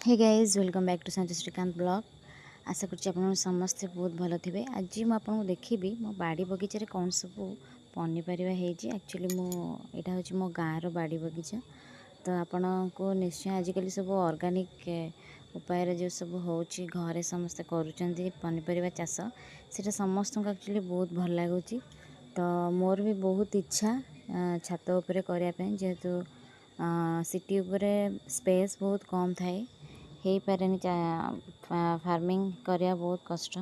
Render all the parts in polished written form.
Hey guys, welcome back to Sanjay Srikanth vlog. ଆଶା କରୁଛି ଆପଣ ସମସ୍ତେ ବହୁତ ଭଲ ଥିବେ। ଆଜି ମୁଁ ଆପଣଙ୍କୁ ଦେଖିବି ମୋ ବାଡ଼ି ବଗିଚାରେ କ'ଣ ସବୁ ପନିପରିବା ହେଇଛି। ଆକ୍ଚୁଆଲି ମୁଁ ଏଇଟା ହେଉଛି ମୋ ଗାଁର ବାଡ଼ି ବଗିଚା। ତ ଆପଣଙ୍କୁ ନିଶ୍ଚୟ ଆଜିକାଲି ସବୁ ଅର୍ଗାନିକ୍ ଉପାୟରେ ଯେଉଁ ସବୁ ହେଉଛି, ଘରେ ସମସ୍ତେ କରୁଛନ୍ତି ପନିପରିବା ଚାଷ, ସେଇଟା ସମସ୍ତଙ୍କୁ ଆକ୍ଚୁଆଲି ବହୁତ ଭଲ ଲାଗୁଛି। ତ ମୋର ବି ବହୁତ ଇଚ୍ଛା ଛାତ ଉପରେ କରିବା ପାଇଁ। ଯେହେତୁ ସିଟି ଉପରେ ସ୍ପେସ୍ ବହୁତ କମ୍ ଥାଏ, ହେଇପାରେନି, ଫାର୍ମିଂ କରିବା ବହୁତ କଷ୍ଟ।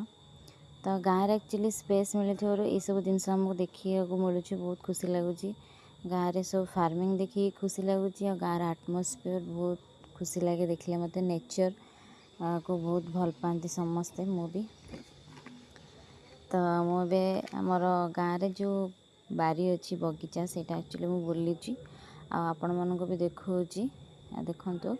ତ ଗାଁରେ ଆକ୍ଚୁଆଲି ସ୍ପେସ୍ ମିଳୁଥିବାରୁ ଏଇସବୁ ଜିନିଷ ଆମକୁ ଦେଖିବାକୁ ମିଳୁଛି, ବହୁତ ଖୁସି ଲାଗୁଛି। ଗାଁରେ ସବୁ ଫାର୍ମିଂ ଦେଖିକି ଖୁସି ଲାଗୁଛି ଆଉ ଗାଁର ଆଟମୋସ୍ଫିୟର ବହୁତ ଖୁସି ଲାଗେ ଦେଖିଲେ ମୋତେ। ନେଚର୍ କୁ ବହୁତ ଭଲ ପାଆନ୍ତି ସମସ୍ତେ, ମୁଁ ବି। ତ ମୁଁ ଏବେ ଆମର ଗାଁରେ ଯେଉଁ ବାରି ଅଛି, ବଗିଚା, ସେଇଟା ଆକ୍ଚୁଆଲି ମୁଁ ବୁଲୁଛି ଆଉ ଆପଣମାନଙ୍କୁ ବି ଦେଖାଉଛି। ଆଉ ଦେଖନ୍ତୁ,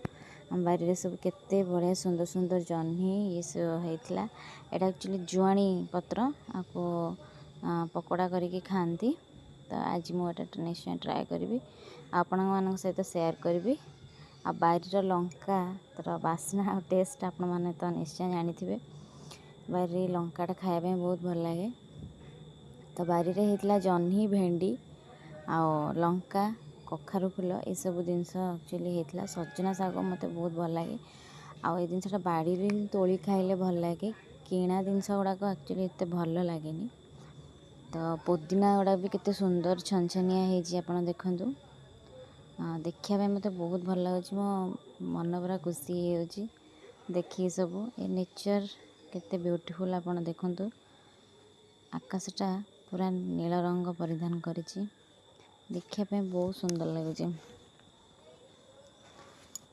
ଆମ ବାରିରେ ସବୁ କେତେ ବଢ଼ିଆ ସୁନ୍ଦର ସୁନ୍ଦର ଜହ୍ନି ଇଏ ସବୁ ହେଇଥିଲା। ଏଇଟା ଆକ୍ଚୁଆଲି ଜୁଆଣି ପତ୍ର, ଆକୁ ପକୋଡ଼ା କରିକି ଖାଆନ୍ତି। ତ ଆଜି ମୁଁ ଏଇଟା ନିଶ୍ଚୟ ଟ୍ରାଏ କରିବି ଆଉ ଆପଣମାନଙ୍କ ସହିତ ସେୟାର କରିବି। ଆଉ ବାରିର ଲଙ୍କା ତାର ବାସ୍ନା ଆଉ ଟେଷ୍ଟ ଆପଣମାନେ ତ ନିଶ୍ଚୟ ଜାଣିଥିବେ। ବାରିରେ ଲଙ୍କାଟା ଖାଇବା ପାଇଁ ବହୁତ ଭଲ ଲାଗେ। ତ ବାରିରେ ହେଇଥିଲା ଜହ୍ନି, ଭେଣ୍ଡି ଆଉ ଲଙ୍କା, କଖାରୁ ଫୁଲ, ଏସବୁ ଜିନିଷ ଆକ୍ଚୁଆଲି ହେଇଥିଲା। ସଜନା ଶାଗ ମୋତେ ବହୁତ ଭଲ ଲାଗେ ଆଉ ଏ ଜିନିଷଟା ବାଡ଼ିରେ ହିଁ ତୋଳି ଖାଇଲେ ଭଲ ଲାଗେ। କିଣା ଜିନିଷ ଗୁଡ଼ାକ ଆକ୍ଚୁଆଲି ଏତେ ଭଲ ଲାଗେନି। ତ ପୋଦିନା ଗୁଡ଼ା ବି କେତେ ସୁନ୍ଦର ଛନଛନିଆ ହେଇଛି, ଆପଣ ଦେଖନ୍ତୁ। ଦେଖିବା ପାଇଁ ମୋତେ ବହୁତ ଭଲ ଲାଗୁଛି, ମୋ ମନ ପୁରା ଖୁସି ହେଇଯାଉଛି ଦେଖିକି ସବୁ। ଏ ନେଚର୍ କେତେ ବ୍ୟୁଟିଫୁଲ୍, ଆପଣ ଦେଖନ୍ତୁ। ଆକାଶଟା ପୁରା ନୀଳ ରଙ୍ଗ ପରିଧାନ କରିଛି, ଦେଖିବା ପାଇଁ ବହୁତ ସୁନ୍ଦର ଲାଗୁଛି।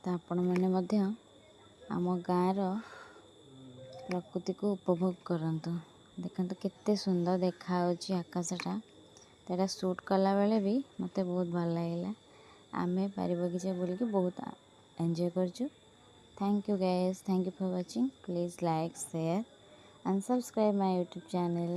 ତ ଆପଣମାନେ ମଧ୍ୟ ଆମ ଗାଁର ପ୍ରକୃତିକୁ ଉପଭୋଗ କରନ୍ତୁ। ଦେଖନ୍ତୁ, କେତେ ସୁନ୍ଦର ଦେଖାଯାଉଛି ଆକାଶଟା। ତ ଏଇଟା ସୁଟ୍ କଲାବେଳେ ବି ମୋତେ ବହୁତ ଭଲ ଲାଗିଲା। ଆମେ ବାରି ବଗିଚା ବୁଲିକି ବହୁତ ଏନ୍ଜୟ କରିଛୁ। Thank you guys, thank you for watching. Please like, share and subscribe my YouTube channel.